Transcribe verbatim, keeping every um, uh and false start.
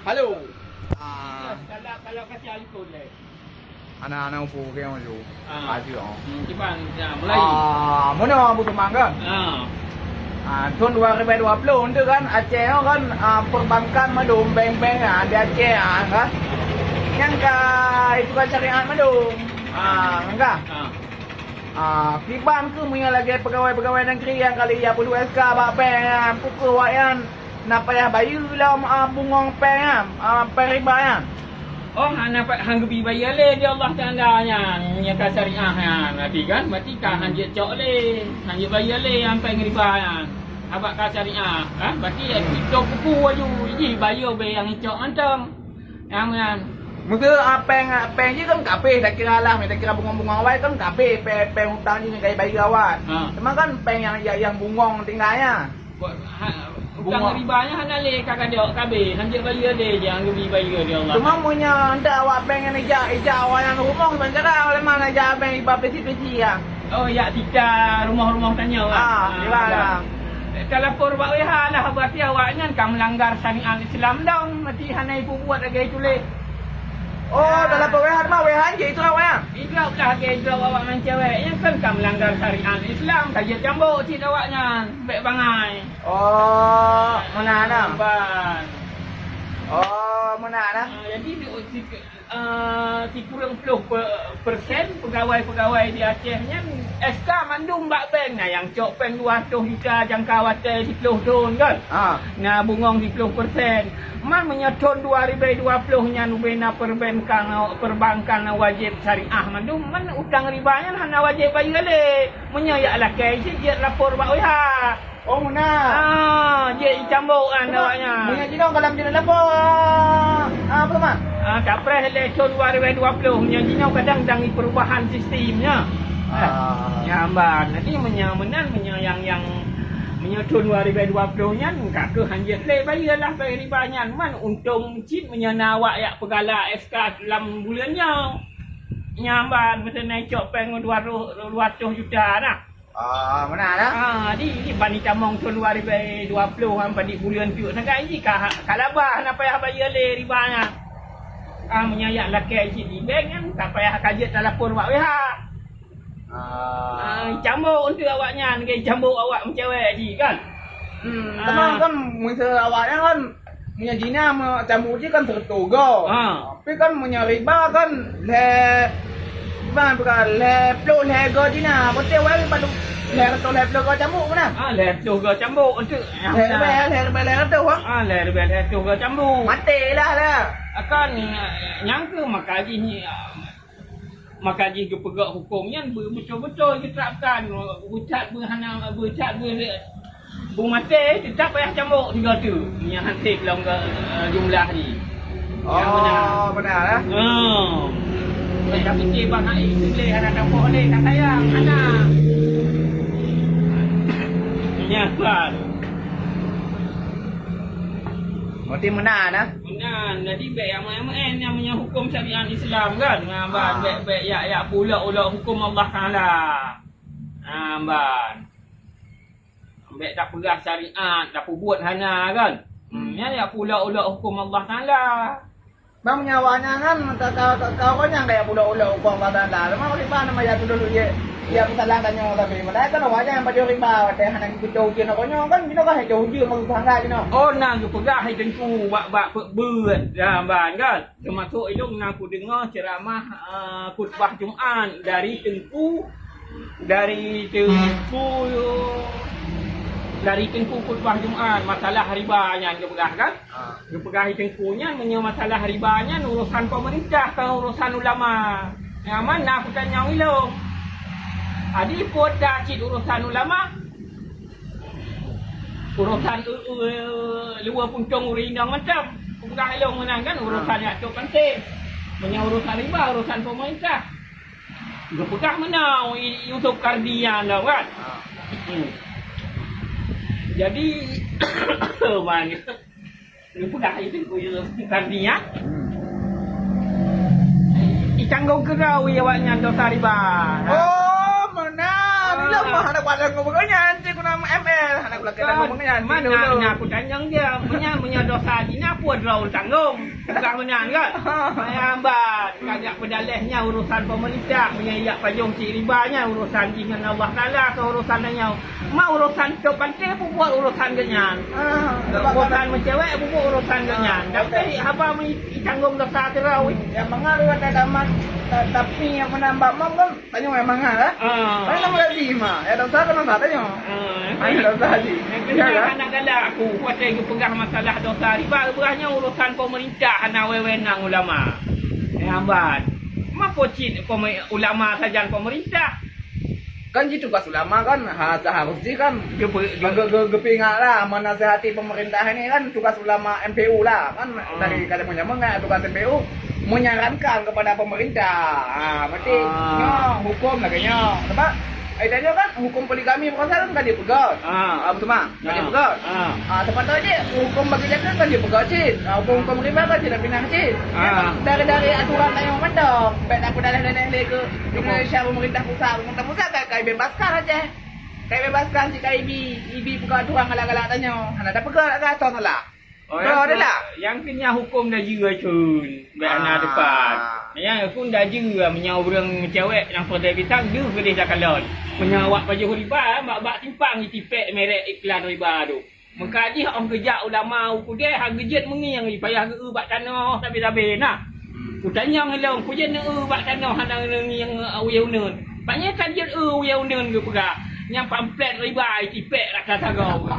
Halo. Ah. Kalau, kalau kasih alikoe leh. Ana-ana upu ke maju. Ah. Maju, oh. Hmm, kiban, ya, mulai. Ah, meunoe Abu Teumang kan? Ah. Ah, thôn dua ribu dua puluh tu kan, Aceh tu kan, ah, perbankan mandum, bank-bank, ah, di Aceh, ah, kan? Nyang ka itu kan syariat mandum. Ah, kan? Ah. Ah, kiban keuh meunyoe lagèe pegawai-pegawai negeri nyang kali ya puluh S K bak bank, ah, pukul awaknyan na payah bayeue lom, ah, bungong péng nyan, ah, péng riba nyan. Oh, hana pa-, han geubi bayeue lé di Allah Taala nyan, nyang ka syariah nyan. Berarti kan, berarti ka han jeuet cok lé, han jeuet bayeue lé nyang péng riba nyan. Abak ka syariah, kan? Berarti, eh, cok buku aju, ji bayeue bèk nyang icok mantong. Nyang nyan. Meuseu, ah, péng, ah, péng jih kan kabeh, takira lah, takira bungong-bungong awai kan kabeh, péng, péng utang jih nyang ka jibayeue awai. Ha. Cuma kan péng nyang, nyang, nyang bungong tinggai nyan. Buat, ha, utang riba nyan hana lé ka gadok kabeh, han jeuet bayeue lé, ji han geubi bayeue di Allah. Cuma meunyoe handak awak bank nyan ijak, ijak awak nyang rumoh, ban cara awak lemah nak jak bank riba pesi-pesi ya. Oh, jak sita rumoh-rumoh tanyoe, ah. Ah, riba, riba. Talapor bak W H lah, berarti awak nyan ka meulanggar syariat Islam dong, berarti hana ipeubuet lagèe tuléh. Oh, talapor W H mah, W H jih itu awak nyan. Idrab lah, lagèe idrab awak ngon cewek, nyan kan ka meulanggar syariat Islam, ka jeuet cambuk cit awak nyan, bèk bangai. Oh, meunan ah. Ban. Oh, meunan ah. Ah, jadi, di, di, eh, sikureueng ploh pe-, persen pegawai-pegawai di Aceh nyan S K mandum bak bank. Na nyang cok péng dua reutôh juta jangka watèe siploh thôn kan? Ah. Na bungong siploh persen. Man meunyoe thôn dua ribu dua puluh nyan ubé na perbankan, perbankan wajéb syariah mandum, man utang riba nyan hana wajéb bayeue lé. Meunyoe jak lakèe cit jeuet lapor bak W H. Oh, meunan. Ah, jeuet icambuk kan awaknyan. Meunyoe jinoe ka lheueh jeuet lapor, ah, apa, Mak? Ah, kapreh lé thôn dua ribu dua puluh, meunyoe jinoe kadang dang perubahan sistemnya. Ah. Nyan ban. Jadi meunyoe meunan, meunyoe nyang, nyang, meunyoe thôn dua ribu dua puluh nyan, ka keuh han jeuet lé bayeue lah, bayeue riba nyan. Man untông cit meunyoe na awak jak peugala S K lam buleuen nyoe. Nyan ban, meuteunai cok péng dua reutôh, dua reutôh juta nah. Ah, meunan ah. Ah, di, di ban itamong thôn dua ribu dua puluh han padit buleuen piôh sagai jih ka, ka laba hana payah bayeue lé riba nyan. Ah, meunyoe jak lakèe cit di bank nyan ka payah ka jeuet talapor bak W H. Ah. Ah, icambuk untuk awaknyan, ke icambuk awak meucewek jih kan. Hmm, ah. Teuma kan meunyoe awaknyan kan Meunyoe jih na meucambuk jih kan seureutôh goe. Ha. Tapi kan meunyoe riba kan lhèe, riba bukan, lhèe ploh lhèe goe jih na. Berarti awai padub lhèe reutôh lhèe ploh goe cambuk meunan? Ah, lhèe reutôh goe cambuk untuk lhèe ribèe, lhèe ribèe lhèe reutôh, ha? Ah, lhèe ribèe lhèe reutôh goe cambuk. Maté lah, lah. Akan, nyang keuh maka jih ni, Maka jih geupeugah huköm nyan beu-, beutôi-beutôi geuterapkan, beucat beuhana, beucat beu-, beumaté, teutap payah cambuk sigoe teuk. Nyan han sép lom geu-, eh, jumlah jih. Nyan meunan. Oh, beuna, eh? Oh. Tapi bang hai itu lé hana tapoh lé, tak sayang, hana. Nyan kan. Berarti meunan, eh? Meunan, jadi bèk nyang meu'en-meu'en nyang meunyoe huköm syariat Islam kan. Nah, ban, ah, bèk, bèk yak, yak pulok-ulok huköm Allah Taala. Nah, ban. Bèk tapeugah syariat, tapeubuet hana kan. Hmm, nyan yak pulok-ulok huköm Allah Taala. Bang, nyawa nyan kan, ka, ka, ka, ka, ka nyang kaya pulok-ulok huköm Allah Taala. Leumah ureueng iban nama ya tuduh ye. Ya peusalah tanyoe tapi. Padahai kan awak nyan pajoh riba, watèe hana geucok ujeuen uroe nyoe kan, jinoe kan hana ujeuen bagi tangga jinoe. Oh, na geupeugah hai Teungku bak, bak peuet beuet, ya, ban kan. Teumasok ilôn na kudeungoe ceuramah, eh, khutbah Jumat dari Teungku, dari Teungku, dari Teungku khutbah Jumat masalah riba nyan geupeugah kan. Ha. Geupeugah hai Teungku nyan meunyoe masalah riba nyan urosan pemerintah, kon urosan ulama. Nyaman na peutanyong ilôn. Adi peue cit urosan ulama? Urosan, eh, eh, luwa puntông ureueng inong mantong. Peugah ilôn meunan kan urosan, ha, jak cok kan sép. Meunyoe urosan riba, urosan pemerintah. Geupeugah meunan Yusuf Kardi nyan lom kan. Ha. Hmm. Jadi, man. Geupeugah itu, Yusuf Kardi nyan. Hmm. Itanggong keudroe awaknyan dosa riba. Oh, meunan. Lama hana kuat lagèe nyan, cit guna M L, hana kuat lagèe nyan. Mana na kutanyong dia, meunyo, meunyo dosa jih na, peue droe tanggong. Bukan meunan kan? Hai ambat, kajak peudaleh nyan urusan pemerintah, meunyo ijak pajôh cit riba nyan urusan jih ngon Allah Taala, keu urusan tanyoe. Ma urusan top panté peubuet urusan geuh nyan. Ah, urusan meucewek peubuet urusan geuh nyan. Tapi haba meuitanggong dosa keudroe. Nyang mangat ureueng tamat, ta-, tapi nyang meunambah mom kan, tanyoe nyang mangat, eh? Ah. Paling nama lagi mah, ya dosa kan dosa tanyoe. Ah. Hana dosa lagi. Yang kena anak galak aku, kuasa geupeugah masalah dosa riba, beurah nyan urusan pemerintah, hana wewenang ulama. Eh, ambat. Ma po cit peme-, ulama sajan pemerintah? Kan jih tugas ulama kan, ha, seharus jih kan geupe-, geu-, geu-, geu-, geupeuingat lah, menasihati pemerintah ini kan tugas ulama M P U lah, kan dari kata menyambung kan tugas M P U menyarankan kepada pemerintah. Ha, berarti nyoe hukum lagèe nyoe. Sebab eh, tanyoe kan hukum poligami berasal kan ka jipeugah. Ah, betul mah? Ka jipeugah. Ah, sepatutnya hukum bagi jakeut kan jipeugah cit. Ah, hukum-hukum riba kan jipinah cit. Dari, dari aturan tanyoe mantong. Bèk tapeudaleh-daleh lé keu Indonesia, pemerintah pusat. Pemerintah pusat ka, ka bebaskan Aceh. Ka bebaskan cit, ka ibi, ibi peugah aturan galak-galak tanyoe. Hana tapeugah ka toh salah. Oh, nyang keu nyan hukum dajeu, Cun. Bèk hana tepat. Nyang hukum dajeu, meunyoe ureueng meucewek nyang peureulèe bintang, deuh keudeh takalon. Meunyoe awak pajôh riba, bak, bak simpang jitipèk merek iklan riba tu. Meuka jih 'oh geujak ulama u keudè, han geujeuet meungieng, jipayah geu-eu bak tanoh sabe-sabe na. Kutanyong lé lôn, peue jeuet neu-eu bak tanoh hana neungieng, eh, uyèe uneuen? Paknyan ka jeuet eu uyèe uneuen geupeugah, nyang pamflet riba jitipèk rata sagoe.